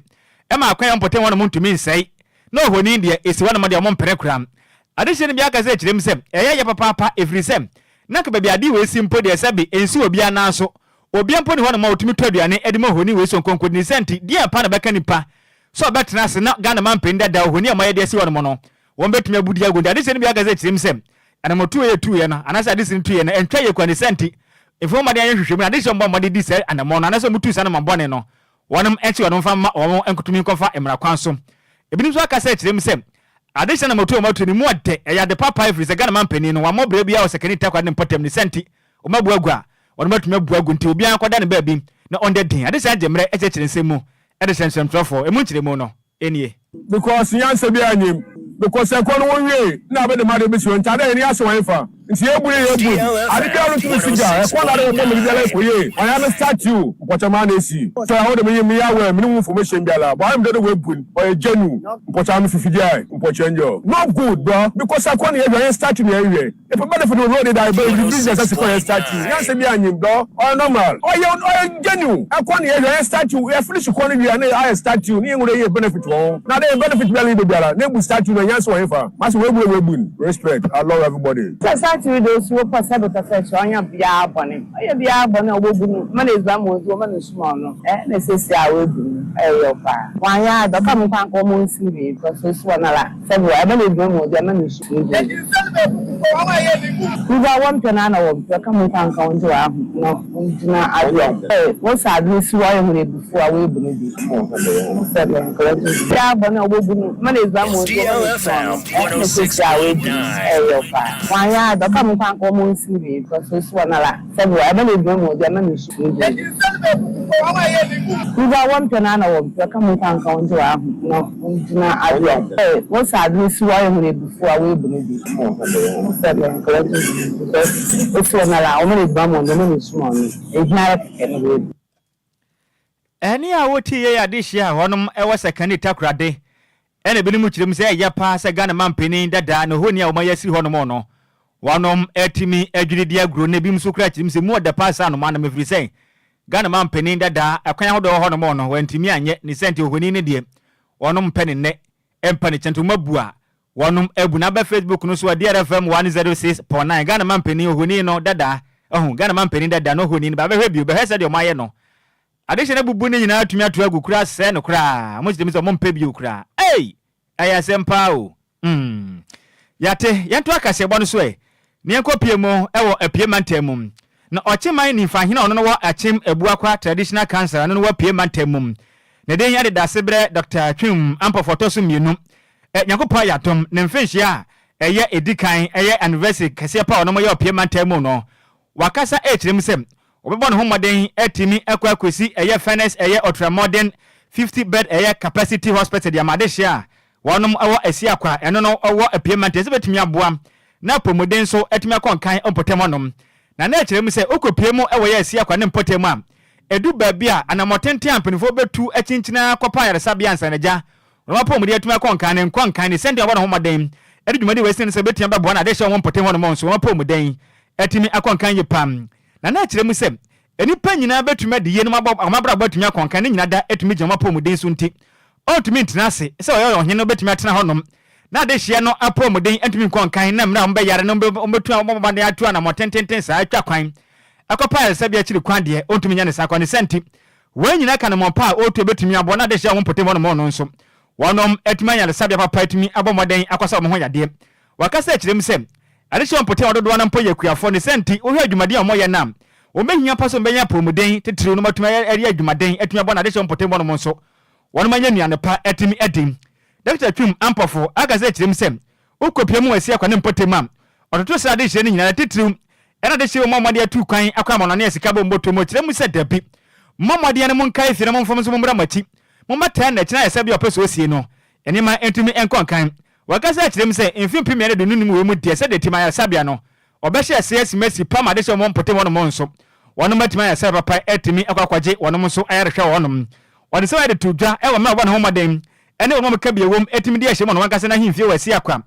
ma akwan a ɛwɔ mpɔtam hɔnom ntumi nsɛe, na ohoni deɛ, ɛsi hɔnom deɛ, wɔmpene koraa. Adehyeɛ no bi aka sɛ kyerɛ mu sɛ, ɛyɛ ya papaapa, ɛfiri sɛ, na anka baabi a adeɛ wei si mpo deɛ, sɛbe, ɛnsi obiara nan so, obiara mpo nni hɔnom a ɔtumi tɔ aduane de ma ohoni wei so nkonko, ne saa nti, deɛn paa na ɛbɛka nnipa sɛ ɔbɛtena ase na Ghana manpanin dada ohoni a wɔayɛ de asi hɔnom no, wɔbɛtumi abu de agu. Nti adesua no bi ankasa kyerɛ mu sɛ anammɔtuo a yɛtuiɛ no anaasɛ adesua no tuiɛ no ɛntwa yie koraa. Ne saa nti, mfa mmɔden ayɛ nhwehwɛmu no, adesua a wɔbɔ mmɔden di saa anammɔn no anaasɛ wɔtu saa anammɔn bɔne no, wɔnom nkye wɔnom mfa mma wɔn nkotumi nkɔfa mmara kwan so. Ebinom nso akasa akyerɛ mu sɛ adesua anammɔtuo a wɔatu no mu ɔdɛ, ɛyɛ ade papa ɛfiri sɛ Ghana manpanin no wammɔ bra biara wɔ Sakani Takoradi ne mpɔtam. Ne saa nti, wɔabu agu a, wɔnom atumi abu agu nti obiara nkɔda ne baabi na ɔndɛ den. Adesua gye mmerɛ kyerɛkyerɛ nsɛm mu de hyɛ nsɛmtwerɛfoɔ. Emu nkyerɛmu no nie. Because nyansa biara nnyim. Because ɛkɔ no wonwiei na abɛ dɛm ade besi hɔ nti adɛ yɛn ani ase wɔn fa nti yɛbu yɛ yɛbu ade biara no tumi si gya ɛkɔ na ade wɔbɔ mede biara ɛkɔ yie wɔn ame statue mpɔkyɛ maa na esi so ɛhɔ de meyi meyɛ aware mene ho information biara but ayɛ me dɛ dɛ wɔabu no ɔyɛ genuine mpɔkyɛ ame fifi deɛ mpɔkyɛ nyɛ no good bro because ɛkɔ na yɛhwɛ yɛn statue na yɛhwɛ. Epe benefit no road da ebe the business asi kɔ yɛ statue nyansa bi anyim dɔ ɔyɛ normal ɔyɛ ɔyɛ genuine ɛkɔ ne yɛ hwɛ yɛ statue yɛ finish kɔ no wia ne ayɛ statue ne yɛ nwura yɛ benefit wɔ ho na de benefit biara yɛ biara ne bu statue no nyansa wɔ hefa mase wɔ ebu wɔ ebu respect I love everybody. Sɛ statue de osi hɔ pɔ sɛ bɛpɛ sɛ kyerɛ ɔnyɛ biara bɔne ɔyɛ biara bɔne a wɔbɛbu no ma no edziban ma odzi wɔma no nsu ma ɔnom ɛ na siesie a woebu no ɔyɛ yaw paa wɔannyɛ adze ɔka mo nkwa nka wɔn nsi wie because osi hɔ noara. Sɛ boa, ɛma no aduan ma ɔdi, ɛma no nsu ma ɔdi. Ndza wɔmmpɛ no ara na wɔmmpɛ, ka mo nkwa nka wɔngye wɔ aho na wɔngyina ade a wɔsɛ ade no si hɔ ɔyɛ hɔn ebufuw a woebu no bi. Sɛ dɛ nka wɔgye biara bɔn a wobobu no ma no edziban ma ɔdzi, ɔma no nsu ma ɔnom, na sesei a woebu no ɔyɛ yaw paa. Wɔannyɛ adze, ɔka mo nkwa nka wɔma onsi wie because osi hɔ noara. Sɛ boa, ɛma no aduan ma ɔdi, ɛma no nsu ma ɔdi. Ndza wɔmmpɛ no ara na wɔmmpɛ, ka mo nkwa nka wɔngye wɔ aho na wɔngyina ade a wɔsɛ ade no si hɔ ɔyɛ hɔn ebufuw a woebu no bi. Sɛ dɛ nka wɔgye because osi hɔ noara a, wɔma no edziban ma ɔnom, wɔma no nsu ma ɔnom, ehia ara kɛkɛ na woebu. Ɛnne a wotii yɛ adehye a hɔnom wɔ Sekani Takoradi Ɛna ebinom kyerɛ mu sɛ ɛyɛ paa sɛ Ghana manpanin dada ne honi a wɔayɛ asiri hɔnom no, wɔnom atumi adwiri de aguro na ebinom nso koraa kyerɛ mu sɛ emu ɔdɛ paa sɛ anomaa nam ɛfiri sɛ Ghana manpanin dada ɛkwan ahodoɔ ɛwɔ hɔnom no wɔantumi anyɛ ne sɛ nti ohoni no deɛ wɔnom mpɛ ne nnɛ ɛmpa ne kyɛ nti wɔn abu a wɔnom abu na aba Facebook no so a DRFM 106.9 Ghana manpanin ohoni no dada ɛho Ghana manpanin dada no ohoni no ba bɛhwɛ bio bɛhwɛ sɛdeɛ wɔayɛ no Adehye no abubu ne nyinaa atumi ato agu koraa sɛɛ no koraa mo kyerɛ mu sɛ ɔmo mpɛ bio koraa ei ɛyɛ asɛm paa o mm yate yɛnto akaseɛbɔ no so ɛ na yɛnkɔ pie mu ɛwɔ apue mantam mu na ɔkyeman nimfahene a ɔno no wɔ akyem abuakwa traditional council ɛno no wɔ apue mantam mu ne den ɛde dasebrɛ Dr. Twum Ampɔfo ɔtɔ so mmienu ɛ Nyankopɔn ayɛ adom ne mfenhyia a ɛyɛ ɛdi kan ɛyɛ anniversary kɛseɛ pa a ɔno mo yɛ ɔpie mantam mu no Wakasa rekyerɛ mu sɛ ɔbɛbɔ ne ho mmɔden atumi akɔ akɔsi ɛyɛ Furnace ɛyɛ ultramodern 50 bed ɛyɛ capacity hospital de ama adehyeɛ a wɔnom wɔ Asiakwa ɛno no wɔ Apue mantam sɛ bɛtumi aboa na apɔmuden nso atumi akɔ nkan mpɔtam hɔnom. Na na ɛkyerɛ mu sɛ wokɔpue mu wɔ yɛ Asiakwa ne mpɔtam a ɛdu baabi a anammɔ tenten a mpanimfoɔ bɛtu akyinkyini ara kɔpɛ ayaresabea ansa na agya wɔn apɔmuden atumi akɔ nkan no nkɔ nkan ne sɛnea wɔbɔ ne ho mmɔden de dwumadi wɔ asi no sɛ bɛtumi abɛboa na adehyeɛ wɔn mpɔtam hɔnom nso wɔn apɔmuden atumi akɔ nkan yie paa. Na na ɛkyerɛ mu sɛ nnipa nyinaa bɛtumi adi yie na wɔn abrabɔ atumi akɔ nkan, ne nyinaa da atumi gyina wɔn apɔmuden so nti, ɔntumi ntena ase sɛ ɔyɛ ɔhene no bɛtumi atena hɔnom na adehyeɛ no apɔmuden ntumi nkɔ nkan na mmerɛ a wɔbɛyare no wɔbɛtu wɔbɔ mmɔden atu anammɔn tententen saa atwa kwan akɔpa ayaresabea akyiri kwan deɛ ɔntumi nyɛ ne saa kwa. Ne saa nti, wɔn nyinaa ka anammɔn pa a ɔretu a ɛbɛtumi aboa na adehyeɛ a wɔn mpɔtam hɔnom no nso wɔnom atumi anya ayaresabea papa atumi abɔ mmɔden akɔsa wɔn ho yadeɛ. Wakasa akyerɛ mu sɛ, Adehyeɛ mpɔtam a dodoɔ no mpo yɛ akuafoɔ ne saa nti wohwɛ adwumaden a wɔyɛ no a, wɔbɛhia pa sɛ wɔbɛnya apɔwmuden titiriw na wɔatumi ayɛ adwumaden atumi abɔ no adehyeɛ mpɔtam hɔnom nso wɔnom anya nnuane pa atumi adi. Dɔkta Twum Ampofo akasa akyerɛ mu sɛ, wokɔpia mu wɔ Asiakwa ne mpɔtam a, ɔtoto saa adehyeɛ no nyinaa titiriw ɛna adehyeɛ wɔ mu a wɔde atu kwan akɔ amanɔne a sika bɔ mu bɔtɔ mu. Ɔkyerɛ mu sɛ, Dabi, mommɔ mmɔden na monkae fie na momfom nso mommra mo akyi. Mommɛtaa no akyi na ayɛ sɛ bia ɔpɛ sɛ ɔsie no. Nneɛma ntumi nkɔ nkan. Wakasa akyerɛ mu sɛ, mfe 2025 wei mu deɛ, sɛdeɛ ɛtim ayaresabea no, wɔbɛhyɛ aseɛ asimasi pam adehyɛ wɔn mpɔtam hɔnom nso. Wɔnom atumi ayɛ sɛ papa atumi akɔ akɔgye wɔnom nso ayarehwɛ wɔ hɔnom. Ɔde nsɛm a de too dwa wɔ mmerɛ a wɔbɔ ne ho mmɔden ne wɔn a wɔka bi wom tumi de ahyɛ mu wɔ wɔn ankasa n'ahemfie wɔ Asiakwa.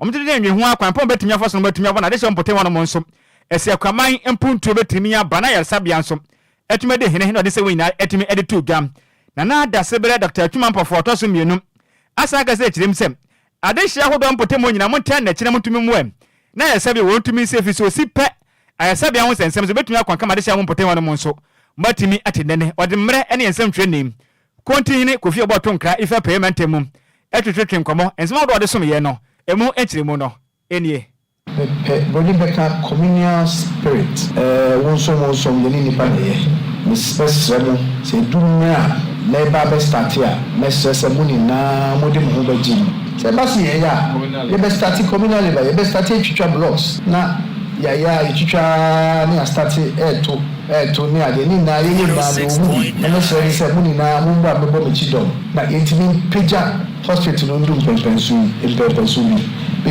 Wɔn de dwen ho akwan pa a wɔbɛtumi afa so na wɔatumi abɔ no adehyɛ wɔ mpɔtam hɔnom nso. Asiakwaman mpuntuo bɛtumi aba na ayaresabea nso atumi adi hene na ɔde nsɛm wei nyinaa atumi de to dwa. Nana Dasebrɛ Dɔkta Twuma Mpɔfoɔ ɔtɔ so mmienu asan akasa akyerɛ mu sɛ adehyeɛ ahodoɔ mpɔtam hɔ nyinaa montaa n'akyi na montumi mmoa mu na ayaresabea wɔ ntumi nsi ɛfiri sɛ ɔsi pɛ ayaresabea ho nsɛnsɛm nso bɛtumi akɔ ankama adehyeɛ ho mpɔtam hɔnom nso moatumi ate nnɛ ɔde mmerɛ ne nsɛmtwerɛni Kontihene Kofi Obor Tonkra Ife Apueeɛ Mantam mu twetwetwe nkɔmmɔ. Nsɛm ahodoɔ a ɔde som yɛn no, ɛmu nkyerɛmu no nie. Mepɛ broni bɛka communal spirit eh wonsom wonsom yɛne nnipa na ɛyɛ Mɛsrɛ mo sɛ ɛdu mmerɛ a mɛreba abɛ starte a mɛsrɛ sɛ mo nyinaa mode mo ho bɛgye mu Sɛ ɛba se yɛyɛ a yɛbɛ starte communal labour yɛbɛ starte atwitwa blocks na yɛayɛ a yɛtwitwa ara na yɛastarte ɛɛto ɛɛto ne adeɛ ne nyinaa yɛyɛ nyinaa mewɔ mu bi na mɛsrɛ ne sɛ mo nyinaa mommra mmɛbɔ m'akyi dɔm na yɛntumi mpagya hospital no ndu mpɛnpɛnso yi mpɛnpɛnso bi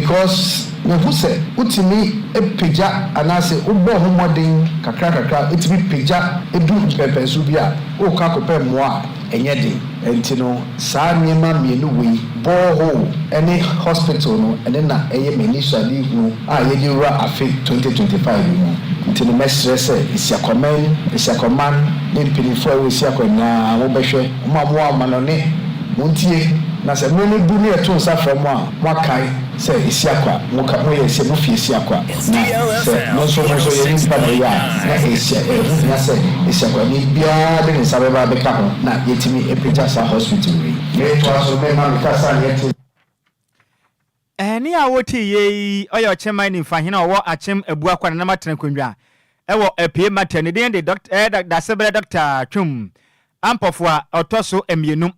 because mehu sɛ wotumi pagya anaase wobɔ ho mmɔden kakra kakra tumi pagya du mpɛnpɛnso bi a wokɔ akɔpɛ mmoa a ɛnyɛ den nti no saa nneɛma mmienu wei borehole ne hospital no ɛno na ɛyɛ m'anisoadehunu a yɛde wura afe 2025 yi mu nti no mɛsrɛ sɛ Asiakɔman Asiakɔman ne mpaninfoɔ a ɛwɔ Asiakɔ nyinaa mobɛhwɛ mo a mowɔ amanɔne Montie, na sɛ mmere no du na yɛto nsa frɛ mo a, moakae sɛ Asiakwa, moka, moyɛ sɛ mufi Asiakwa, na sɛ mo nso mo nso yɛne nnipa na ɛyɛ a, na ɛsia, ɛho hia sɛ Asiakwani biara de ne nsa bɛba abɛka ho na yɛatumi apagya saa hospital wei. Meretoa so mema me kasa nyɛ te. Ɛnne a wotee yei, ɔyɛ Ɔkyemman Nimfahene a ɔwɔ Akyem Abuakwa Nanam Atenankonnwa wɔ Apue Mantam. Ne din de Dɔk Dasebrɛ Dɔkta Twum Ampɔfo a ɔtɔ so mmienu.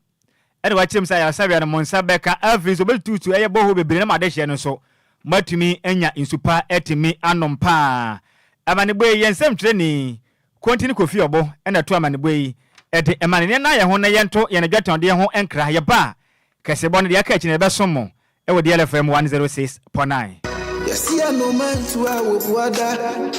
Ɛna wakyerɛ mu sɛ ayaresabea no mo nsa bɛka. Afei nso wɔbɛtututu ɛyɛ borehole bebree na mo adehyeɛ no nso moatumi anya nsu pa atumi anom paa. Amanebɔ yi, yɛn nsɛmtwerɛni Kontini Kofi Ɔbo na ɛto amanebɔ yi de ma no. Nea ɛna yɛn ho na yɛnto yɛn adwatɔndeɛ ho nkra. Yɛba a, kɛsebɔ no deɛ aka akyi no yɛbɛsom mo wɔ DLFM 106.9. Yɛsi anoma ntu a wobua da.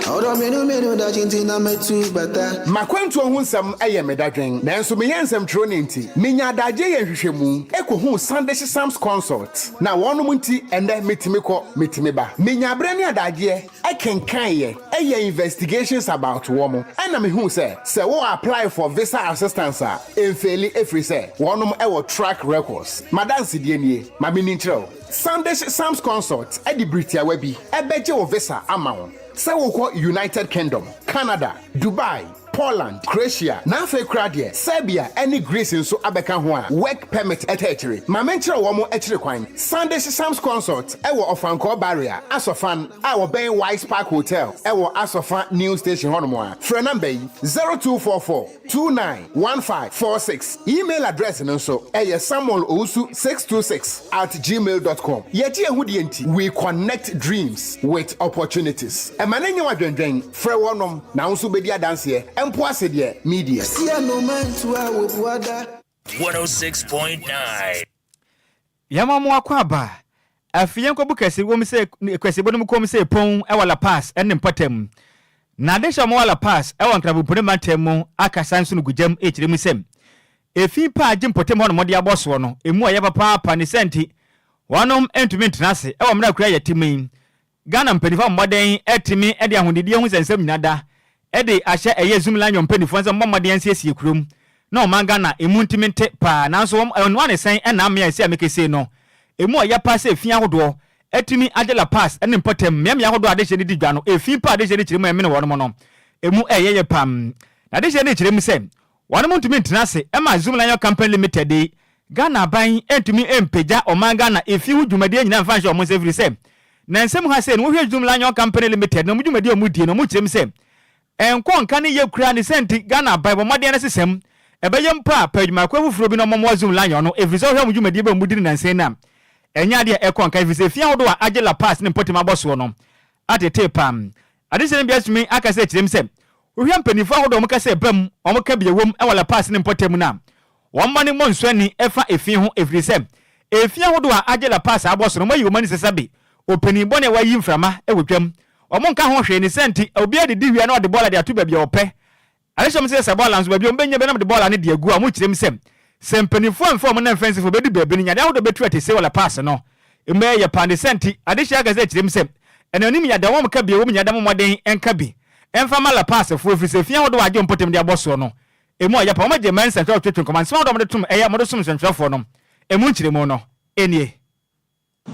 Ɔdɔ menu menu da kyinkyini na mɛtu bata. M'akwantuo ho nsɛm yɛ me dadwen, nanso meyɛ nsɛmtwerɛni nti, menya adagyeɛ yɛ nhwehwɛmu kɔhuu Sandish Sams Consult, na wɔnom nti ɛnnɛ metumi kɔ, metumi ba. Menya berɛ ne adagyeɛ kenkaeɛ, yɛɛ investigations about wɔn, ɛna mehuu sɛ, sɛ wo apply for visa assistance a, ɛmfeeli ɛfiri sɛ wɔnom wɔ track records. M'adansedie nie, ma menni nkyerɛ wo. Sandish Sams Consult de bere tiawa bi bɛgye wo visa ama wo sɛ wokɔ United Kingdom, Canada, Dubai, Poland, Croatia, na afei koraa deɛ Serbia ne Greece nso abɛka ho a work permit ta akyire. Ma menkyerɛ wɔn akyiri kwan. Sandish Sams Consult wɔ Ɔfankɔɔ Barrier, Asɔfan, a wɔbɛn Wise Park Hotel wɔ Asɔfa New Station hɔnom a. Frɛ number yi, 0244 291546. Email address no nso ɛyɛ samuelowusu626 at gmail dot com. Yɛgye yɛn ho die nti, we connect dreams with opportunities. Ɛma no nyɛ wo adwendwen, frɛ wɔnom na wo nso wobɛdi adanseɛ, mpo ase deɛ media. Yɛsi anoma ntu a wobua da. 106.9. Yɛma mo akwaaba. Afei yɛnkɔbu kɛse wom sɛ kɛse bonom kɔm sɛ pon wɔ La Paz ne mpɔtam. Na adehye a wɔwɔ La Paz wɔ Nkrabompone mantam mu akasa nso no gu gyam rekyerɛ mu sɛ efi pa a agye mpɔtam hɔnom de abɔ soɔ no emu ɔyɛ papaapa ne saa nti wɔnom ntumi ntena ase wɔ mmerɛ a kura yɛte mu yi. Ghana mpaninfoɔ abɔ mmɔden atumi de ahonidie ho nsɛnsɛm nyina da de ahyɛ ɛyɛ Zoom Lion mpaninfoɔ nsa mmɔ mmɔden ansiesie kurom na ɔman Ghana emu ntumi nte paa nanso wɔn ɛnoa ne sɛn ɛna amea ɛsi a mekesei no emu ɔyɛ paa sɛ efi ahodoɔ atumi agye La Paz ne mpɔtam mmeammea ahodoɔ a adehyeɛ no di dwa no efi paa adehyeɛ no kyerɛ mu a ɛmene wɔnom no emu ɛyɛ yɛ pam na adehyeɛ no kyerɛ mu sɛ Wɔnom ntumi ntena ase ma Zoom Lion Company Limited yi, Ghana aban ntumi mpagya ɔman Ghana efi ho dwumadie nyinaa mfa nhyɛ wɔn nsa ɛfiri sɛ na nsɛm ha sei no wohwɛ Zoom Lion Company Limited na wɔn dwumadie a wɔn die no wɔn kyerɛ mu sɛ ɛnkɔ nka ne yie koraa ne sɛ nti Ghana aban bɔ mmɔden na sesa mu ɛbɛyɛ mpo a pɛ adwumakuo foforɔ bi na wɔn mmoa Zoom Lion no ɛfiri sɛ wohwɛ wɔn dwumadie bi a wɔn di no nansa yi no a ɛnyɛ adeɛ a ɛkɔ nka ɛfiri sɛ efi ahodoɔ a agye La Paz ne mpɔtam abɔ soɔ no atetee paa. Adesua no bi atumi aka sɛ kyerɛ mu sɛ, wohwɛ mpanyimfo ahodoɔ a wɔka sɛ ɛba mu, wɔka bi ɛwom wɔ La Paz ne mpɔtam no a, wɔn mma no mmɔ nsu ani fa efi ho ɛfiri sɛ efi ahodoɔ a agye La Paz abɔ so no wɔayi wɔn ani sɛ sɛbe ɔpanin bɔne a wayi mframa wɔ dwam. Wɔnka ho hwee ne saa nti obiara didi wie a na ɔde bɔɔla de ato baabi a ɔpɛ. Adehyɛm sɛ sɛ bɔɔla nso baabi a wɔbɛnya bi na wɔde bɔɔla no de agu a wɔkyerɛ mu sɛ Sɛ mpanimfoɔ amfa wɔn nan mfa nsi fam bɛdu baabi no, nyade ahodoɔ bɛtu ate sei wɔ La Paz no mu ɛyɛ paa. Ne saa nti, adehyeɛ akɛseɛ kyerɛ mu sɛ ɛnanom nyada wɔn ka bi a ɛwɔ mu nyada mo mmɔden nka bi mfa mma La Pazfoɔ ɛfiri sɛ fi ahodoɔ a agye wɔn mpɔtam de abɔ soɔ no ɛmu ɔyɛ paa. Wɔagye mmaa nsɛntwerɛ twetwe nkɔmmɔ nsɛm ahodoɔ a wɔde tom ɛyɛ wɔde som nsɛntwerɛfoɔ no ɛmu nkyerɛmu no nie.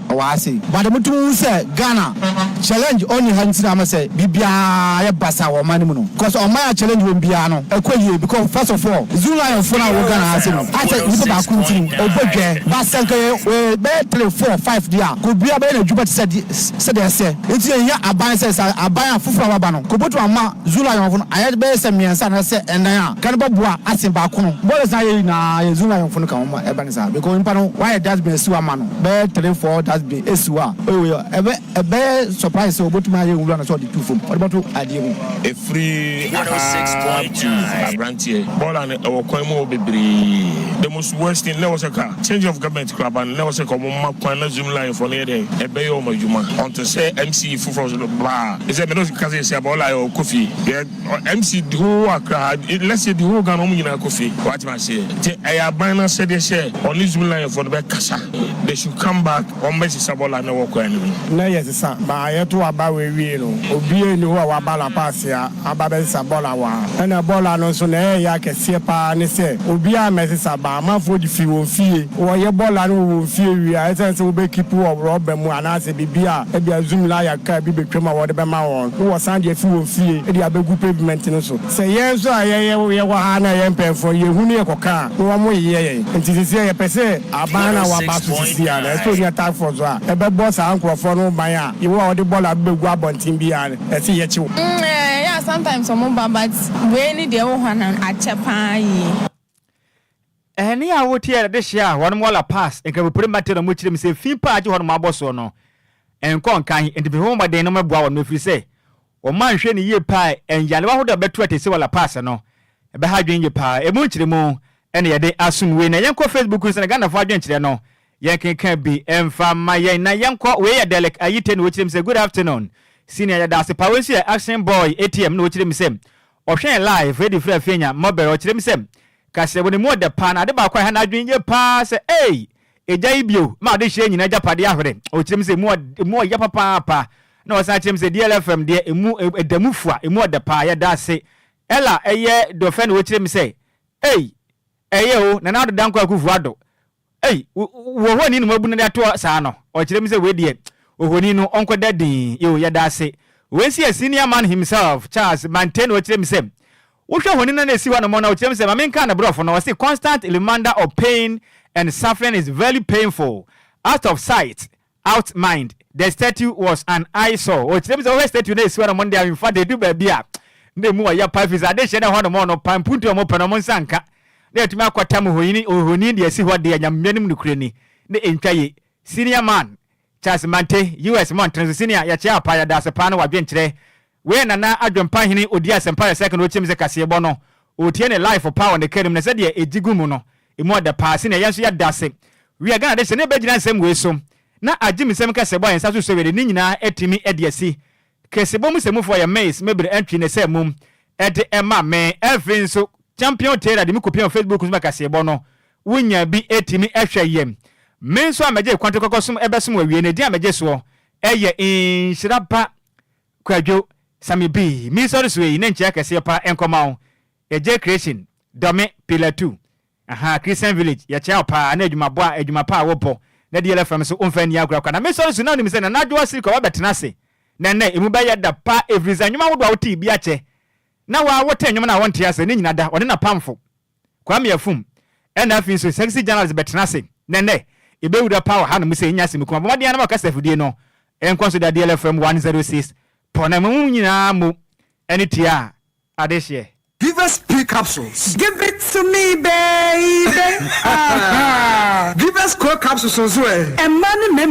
Ɔwɔ ha sei. But mo tumi hu sɛ Ghana challenge ɔnni ha nti na ama sɛ biribiara yɛ basaa wɔ ɔman no mu no. Because ɔman a challenge wɔ mu biara no ɛkɔ yie because first of all Zoomlion foɔ no a wɔwɔ Ghana ha sei no ayɛ sɛ nipa baako nti no ɔbɔ dwɛ but sɛ nka yɛ yɛ bɛyɛ three, four, five deɛ a nka obiara bɛyɛ n'adwuma te sɛ deɛ sɛdeɛ ɛsɛ. Nti yɛhia aban sɛ sɛ aban a foforɔ a waba no nka ɔbɛtumi ama Zoomlion foɔ no ayɛ bɛyɛ sɛ mmiɛnsa anaa sɛ nnan a nka no bɛboa asen baako no. Borders no ayɛ nyinaa yɛ Zoomlion foɔ no ka ho ma ɛba no saa because nipa no wayɛ dustbin asi hɔ ama no. Bɛyɛ three four dustbin esi hɔ a oye wei ɛbɛ ɛbɛyɛ surprise sɛ obetumi ayɛ nwura no sɛ ɔde tu fam ɔde bɛto adeɛ mu. Ɛfiri aha up to abranteɛ bɔɔla no ɛwɔ kwan mu hɔ bebree the most worst thing na ɛwɔ sɛ ka change of government koraa ba no na ɛwɔ sɛ ka ɔmo ma kwan na zoom line foɔ no yɛ dɛn ɛbɛyɛ ɔmo adwuma until sɛ MC foforɔ nso ba a ɛsɛ me ne wo kasa yɛsi a bɔɔla yɛ ɔkɔ fie yɛ MC the whole Accra ha let's say the whole Ghana ɔmo nyinaa kɔ fie wate aseɛ nti ɛyɛ aban no asɛdeɛ sɛ ɔne Zoomlion foɔ no bɛ kasa they should come back wɔn bɛ sesa bɔla no wɔ kwan no mu. Nɛ yɛ sesa ba a yɛto aba wei wie no obiaa nni hɔ a waba La Paz a aba bɛ sesa bɔla wɔ ha ɛna bɔla no nso nɛ ɛyɛ ya kɛseɛ paa ne sɛ obiaa mmɛ sesa ba amanfoɔ de firi wɔn fie wɔ yɛ bɔla no wɔ wɔn fie wie a ɛsiane sɛ wobɛ keep wɔ rɔba mu anaasɛ biribi a ebia Zoomlion car bi bɛtwam a wɔde bɛma wɔn. Na wɔsan de afi wɔn fie de abɛgu pavement no so. Sɛ yɛn nso a yɛyɛ yɛwɔ ha na yɛyɛ mpanyinfoɔ no, yɛhu na yɛkɔka a, na wɔyeyɛ yɛn. Nti seesei yɛpɛ sɛ aban no a waba so seesei a no, ɛsɛ sɛ ɔnya task force a ɛbɛbɔ saa nkorɔfoɔ no ho ban a wo a wɔde bɔɔla bɛgu abɔnten biara no, ɛsɛ yɛkye wo. Mm eh yeah sometimes ɔmo ba but wei ne deɛ ɛwɔ hɔ no akyɛ paa yie. Ɛnne a wotie yɛ dehye a wɔnom wɔ La Paz, Nkramopire Mate na wɔkyerɛ mu sɛ fi pa a agye hɔnom abɔ soɔ no nkɔ nkan. Enti mepɛ mmɔden na mɛboa wɔnom ɛfiri sɛ wɔn anhwɛ no yie paa a nyarewa ahodoɔ a ɛbɛto atese wɔ La Paz no ɛbɛha adwene yie paa. Ɛmu nkyerɛmu na yɛde asom wei. Na yɛnkɔ Facebook nso na Ghanafoɔ adwenkyerɛ no yɛnkenka bi mfa mma yɛn. Na yɛnkɔ, wei yɛ Derek Ayite na ɔkyerɛ mu sɛ good afternoon senior yɛda ase paa. Wei nso yɛ Action Boy ATM na ɔkyerɛ mu sɛ ɔhwɛn live ɛde firi Afianya Mɔbɛrɛ. Ɔkyerɛ mu sɛ Ka sɛ, Wɔ ne mu ɔdɛ paa, na ade baako a ɛha n'adwene yie paa sɛ, Ei! Agya yi bio ma adehyeɛ nyinaa agyapadeɛ ahwere. Ɔkyerɛ mu sɛ emu emu ɔya papaapa. Na ɔsan kyerɛ mu sɛ DLFM deɛ emu ɛda mu fua, emu ɔdɛ paa. Yɛda ase. Ella ɛyɛ dɔfɛ na ɔkyerɛ mu sɛ, Ei! Ɛyɛ o, Nana Addo Dankwa Akuffo Addo. Ei! Wo wo honi no moabu no de ato hɔ saa no? Ɔkyerɛ mu sɛ wei deɛ ohoni no ɔnkɔda dinn. Yoo, yɛda ase. Wei nso yɛ senior man himself, Charles Mantey na ɔkyerɛ mu sɛ, Wohwɛ honi no na esi hɔ nom no a, ɔkyerɛ mu sɛ, ma menka no borɔfo no, ɔse constant reminder of pain and suffering is very painful, out of sight, out mind, the statue was an eyesore. Ɔkyerɛ mu sɛ wohwɛ statue no a esi hɔ nom no deɛ, in fact edu baabi a na emu ɔya paa efisɛ adehyeɛ no ɛhɔ nom no paa mpuntu a wɔpɛ no wɔn nsa nka na yɛatumi akɔtam ohoni ohoni deɛ esi hɔ deɛ Nyame anim nokorɛ ni na entwa ye. Senior man Charles Mante, US mmɔntene so senior yɛkyea wo paa yɛda ase paa ne w'adwenkyerɛ Wei yɛ Nana Adwempa Hene ɔdi asɛmpa yɛ second ɔkyerɛ mu sɛ kaseɛbɔ no ɔretie ne life paa wɔ ne car mu na sɛdeɛ ɛgye gu mu no ɛmu ɔdɛ paa senior yɛn nso yɛda ase We are Ghana de hyɛ ne bɛgyina nsɛm wei so na agye me nsɛm kaseɛbɔ a yɛn nsa so sɔ wei de ne nyinaa atumi de asi Kaseɛbɔ mu sɛmufoɔ yɛ Miss Mabel Antwi ne sɛ mum de ɛma me Afei nso Champion Taylor de me kɔpia wɔ Facebook nso ma kaseɛbɔ no wonya bi tumi hwɛ yɛ Me nso a mɛgye kwante kɔkɔ som ɛbɛsom awie no edin a mɛgye soɔ ɛyɛ Nhyira Ba Kwadwo Sammy B me sɔre so ei ne nkyea kɛseɛ paa nkɔma wo Agye Creation Dɔme Pillar 2 ahaa Christian Village yɛkyea wo paa ne adwuma bɔ a adwuma pa a wo bɔ na DLFM nso wo mfa nni agorɔ kwa na me sɔre so na wonim sɛ Nana Adwoa Sirikwa wabɛtena ase na nnɛ emu bɛyɛ da paa ɛfirisɛ nnwom ahodoɔ a wotee bi akyɛ na waa wote nnwom no a wonte ase ne nyina da ɔne napamfo Kwame Afum, Ɛna afei nso sexy journalist bɛtena ase na ɛnɛ yɛbɛwura paa wɔ hanom sɛ yɛnya asɛm kuma. Bɔ mmɔden ara na ma ɔkasa afidie no nkɔ so da DLFM 106 pɔ na mo nyinaa mo ɛne tia adehyeɛ. Givers P capsules. Give it to me baby ah. Givers Co capsules nso ɛ? Mmaa ne mmarima.